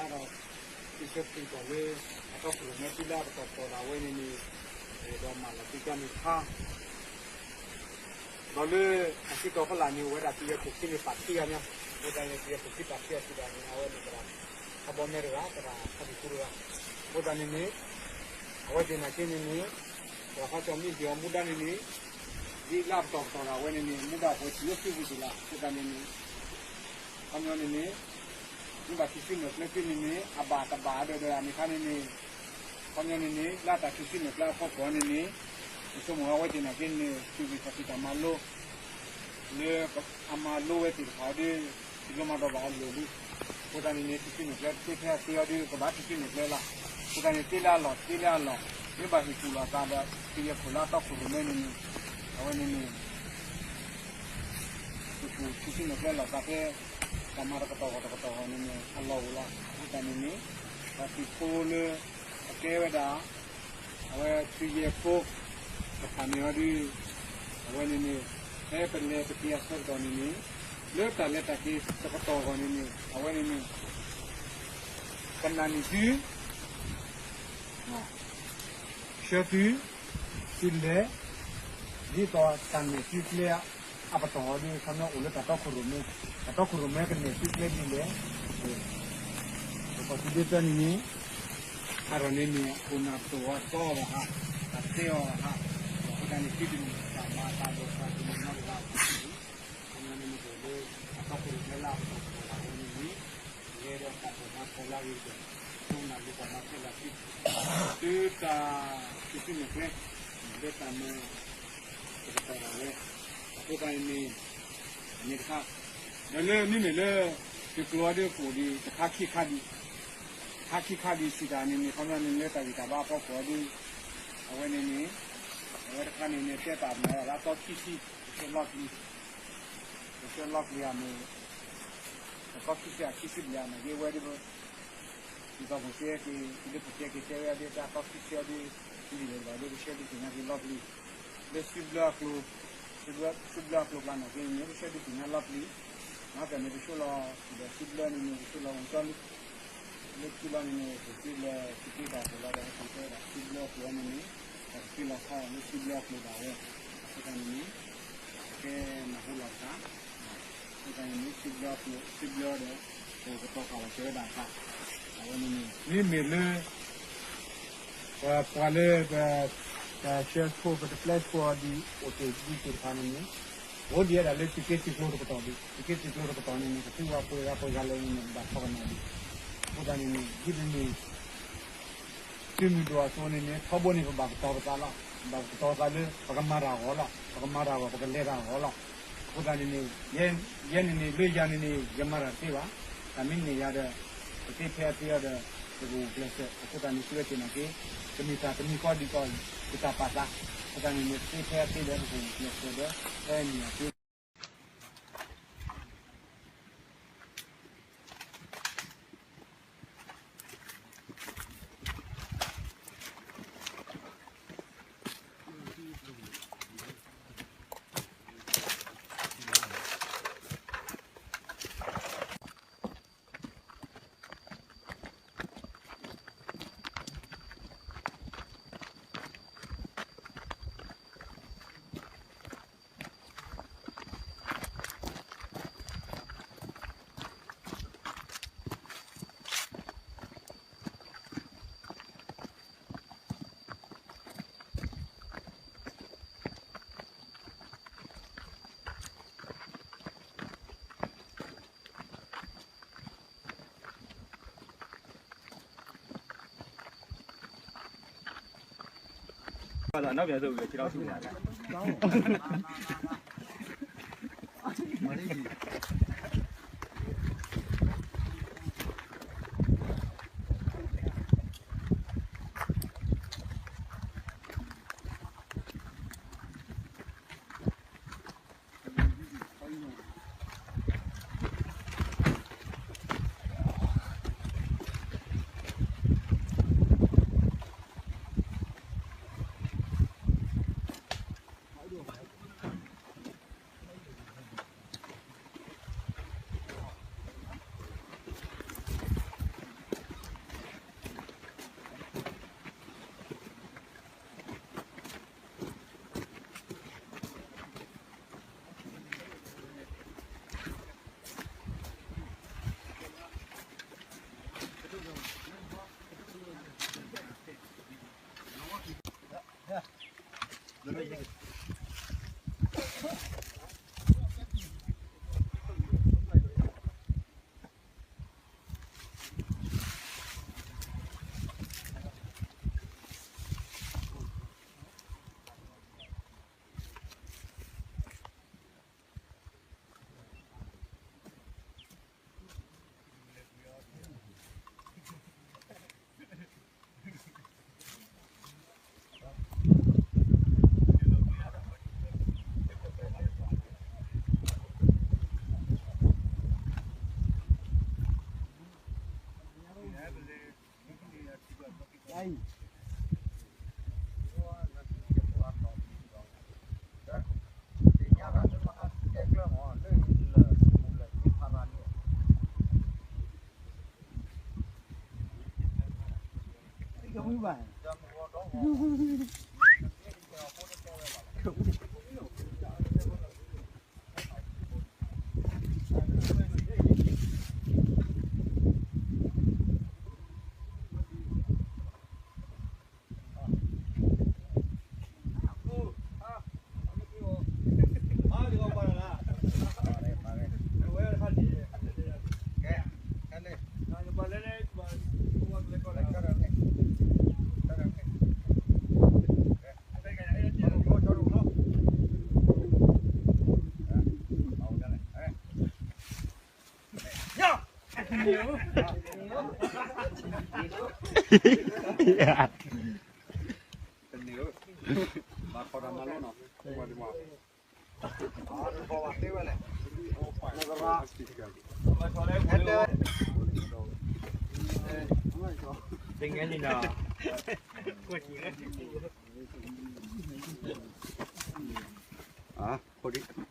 ဒီး စံးဆၢက့ၤကီးလၢ အတီခိၣ်ရိၣ်မဲသ့လၢအပတီၢ်ကတီၢ်ဒၣ်ဝဲန့ၣ်န့ၣ်, ဒီးမၤလီၤတံၢ်တၢ်န့ၣ်တခါ, ဒီးလၢအစံးထီၣ်ဖီလာ်န့ၣ် အိၣ်ဝဲဒၣ်တံၤယဲၢ်ခိၣ်ခံန့ၣ် ပာ်ထံဂၤညါ, အဃိသတးန့ၣ် တံၤယဲၢ်ခိၣ်ခံပာ်ထံဂၤစံးဒၣ်န့ၣ် အဝဲန့ၣ်သရၣ် ထါဘီမဲတဂၤ သရၣ်ထါဘံၣ်ဖိတဂၤ, အဃိသတးန့ၣ်န့ၣ် အဝဲသ့ၣ်နာ်က့န့ၣ်န့ၣ် သရၣ်ဖါကၠီမ့ၢ်ဟ့ၣ်အီၤမူဒါန့ၣ်န့ၣ် ဒ်လၢအပတီၢ်ကတီၢ်ဒၣ်ဝဲန့ၣ်န့ၣ် မူဒါအဃိ ထံၣ်လၢသုပူၤတ့ၢ်လီၤ. အဃိသတးန့ၣ်န့ၣ် ခီပညီန့ၣ်န့ၣ် မ့ၢ်ဘၣ်ခံဆံနၢၣ်ကျဲသ့န့ၣ်န့ၣ် အဘၣ်တဘၣ်ဒီးဒီးအန့ၣ်ခါန့ၣ်န့ၣ် ခီပညီန့ၣ်န့ၣ် လၢတၢ်ခံဆံနၢၣ်ကျဲအဖီခိၣ်န့ၣ်န့ၣ် ယဆိကမိၣ်အဝဲသ့ၣ်နာ်က့န့ၣ် သုးဂ့ၢ်သးစံးတၢ်မၤလိ လၢအမၤလိဝဲသ့ၣ်တဖၣ်ဒီး တဘျီမၤဒီးဘၣ်အလိၤလံ. အဃိသတးန့ၣ်န့ၣ် ခံဆံနၢၣ်ကျဲသ့ဖဲအသ့အီၤဒီး ကဘၣ်ခံဆံနၢၣ်ကျဲလီၤ. အဃိသတးန့ၣ် သ့လၢအလီၢ် သ့လၢအလီၢ် မ့ၢ်ဘၣ်ဟ့ၣ်ကူၣ်လီၤသးဒီး တံၤယဲၢ်ခိၣ်လၢအတီခိၣ်ရိၣ်မဲန့ၣ်န့ၣ် အဝဲန့ၣ်န့ၣ် ဟ့ၣ်ကူၣ်ခံဆံနၢၣ်ကျဲလီၤသးဖဲ တၢ်မၤတကတီၢ်ဂီၢ်တကတီၢ်ဂီၢ်န့ၣ်န့ၣ် အလီၢ်အိၣ်လီၤ. အဃိသတးန့ၣ်န့ၣ် ပှၤသုးဖိလၢ အကဲဝဲဒၣ် အဝဲသုးယဲၢ်ဖိ တဖၣ်န့ၣ်အီၤဒီး အဝဲန့ၣ်န့ၣ် ဖဲပလဲၤပက့ၤအဆၢကတီၢ်န့ၣ်န့ၣ် လၢတၢ်လဲၤတၢ်က့ၤတကတီၢ်အဂီၢ်န့ၣ်န့ၣ် အဝဲန့ၣ်န့ၣ် ပနာ်န့ၢ်သု ဆှၢသု သုလဲၤ ဒ်သိးတၢ်နဲၣ်သုကျဲအပတီၢ်အီၤဒီး ခီပညီအိၣ်လၢတၢ်တီခိၣ်ရိၣ်မဲ, တၢ်တီခိၣ်ရိၣ်မဲကနဲၣ်သုကျဲဒ်လဲၣ်, ပကီၢ်သူလ့ၤသၢန့ၣ်န့ၣ် အါထီၣ်န့ၣ်န့ၣ် ခိၣ်နၢ်တအိၣ်အသီအီၤဘၣ်ဧါ, တၢ်သ့အီၤဘၣ်ဧါ, အဃိသတးန့ၣ် သုတမ့ၢ်တၢ်မၤတၢ်လိာ်သးတမ့ၢ်နီတဂၤအဃိန့ၣ် ခီပညီန့ၣ်မ့ၢ်အိၣ်လၢ အတီခိၣ်ရိၣ်မဲလၢအပတီၢ်ကတီၢ်ဒၣ်ဝဲန့ၣ်န့ၣ် လဲၤဒီးတၢ်ဖီၣ်မၤဖီၣ်လၢအဂ့ၤကတၢၢ်, ဒိကနၣ်လိာ်ကွၢ်မၤထွဲလၢသု သုတၢ်ခံဆံနၢၣ်ကျဲ လၢတၢ်မၤ တကတီၢ်ဒၣ်ဝဲ, အဃိသတးန့ၣ်န့ၣ် အန့ၣ်တခါ, ဒီးလၢမ့မ့ၢ်လၢ သုးကျိၤအီၤဒီးကအိၣ်ဒံး တခါခံခါဒံး, တခါခံခါဒံးစံးတၢ်န့ၣ်န့ၣ် ခီပညီန့ၣ်လၢတၢ်ဂံၢ်တၢ်ဘါအဖီခိၣ်အီၤဒီး အဝဲန့ၣ်န့ၣ် အဝဲတခါန့ၣ်န့ၣ် တဲပာ်မၤဝဲဒၣ်လၢအသီခံဆံ ကဆှၢလီၢ်ပျံၤ, ကဆှၢလီၢ်ပျံၤအန့ၣ် အသီခံဆံအခံဆံဘျဲၣ်အနာ်က့ဝဲဒၣ် ဒ်သိးပကဲက့ၤ ဒ်သိးပကဲက့ၤတဲဝဲဒၣ်တၢ်သီခံဆံအီၤဒီး လံာ်လဲၤဘၣ်ဒီး ကဆှၢဒုးသ့ၣ်ညါက့ၤလီၢ်ပျံၤ, လၢစုဘျၢအကျိၤ, စုဘျၢအကျိၤကျါနာ်က့န့ၣ် ကဆှၢဒုးသ့ၣ်ညါလီၢ်ပျံၤ, မၤကန့ၣ် ကဆှၢလီၤ ဒီးစုဘျၢန့ၣ်န့ၣ် ကဆှၢလီၤဝံၤကၠီလံ, လၢစုလီၢ်န့ၣ်န့ၣ် ကဆှၢလီၤ သုးက့တၢ်ကျိၤလီၤဒီး အကဆှၢဝဲဒၣ်စုဘျၢအကျိၤန့ၣ်န့ၣ် ကဆှၢလီၤခီလၢစုဘျၢအကျိၤဒၣ်ဝဲ, အဃိသတးန့ၣ်န့ၣ် ကဲနၢ်ဟူလီၤသး, အဃိသတးန့ၣ်န့ၣ် စုဘျၢအကျိၤ စုဘျၢဒီး ပကတီၤဃာ်လီၤက့ၤဝဲဒၣ်အသး, အဝဲန့ၣ်န့ၣ် မ့မ့ၢ်လၢ ပှၤလၢ ပတဆှၢဆိ ပတပျဲဆိအီၤဒ်အိၣ်တ့ၢ်ဒ်သ့ၣ်တဖၣ်န့ၣ်န့ၣ် အိၣ်ဒံးဝဲဒၣ်လၢသုးက့သုးကျိၤတကတီၢ်ဒံး, သုးက့သုးကျိၤတကတီၢ်န့ၣ်န့ၣ် ကသူဝဲပှဲၤဂၤပှဲၤဂၤလဲၣ်န့ၣ်န့ၣ် ဘၣ်ထီကနၣ်ဒံး, အဃိသတးန့ၣ်န့ၣ် ဒ်န့ၣ် သုးမုၢ်ဒိၣ်အသိးန့ၣ်န့ၣ် ထီဘိန့ၣ် ပဘၣ်ကတီၤပသးလီၤ, ပဘၣ်ကတီၤသးလၢ ပကမၤတၢ်အဂီၢ်လီၤ, ပကမၤတၢ်အဂီၢ် ပကလဲၤတၢ်အဂီၢ်လီၤ, အဃိသတးန့ၣ်န့ၣ် ယဲန့ၣ်န့ၣ် လၢယၤန့ၣ်န့ၣ် ယမၤတၢ်တသ့ဘၣ်, တၢ်မ့ၢ်န့ၢ်ယၤဒီး ပသ့ဖဲအသ့အီၤဒီး ပကအိၣ်ကျဲးစၢး, အဃိသတးန့ၣ် သုဝဲသ့ၣ်နာ်က့ ကမ့ၢ်တၢ်တမံၤဃီဒ်သိး ယတၢ်ပာ်သး, အဃိသတးန့ၣ်န့ၣ် ပသ့ဖဲအသ့ဒီး ပကအိၣ်ကျဲးစၢးဒီး ဖဲန့ၣ်အသ့ အဃိဒီး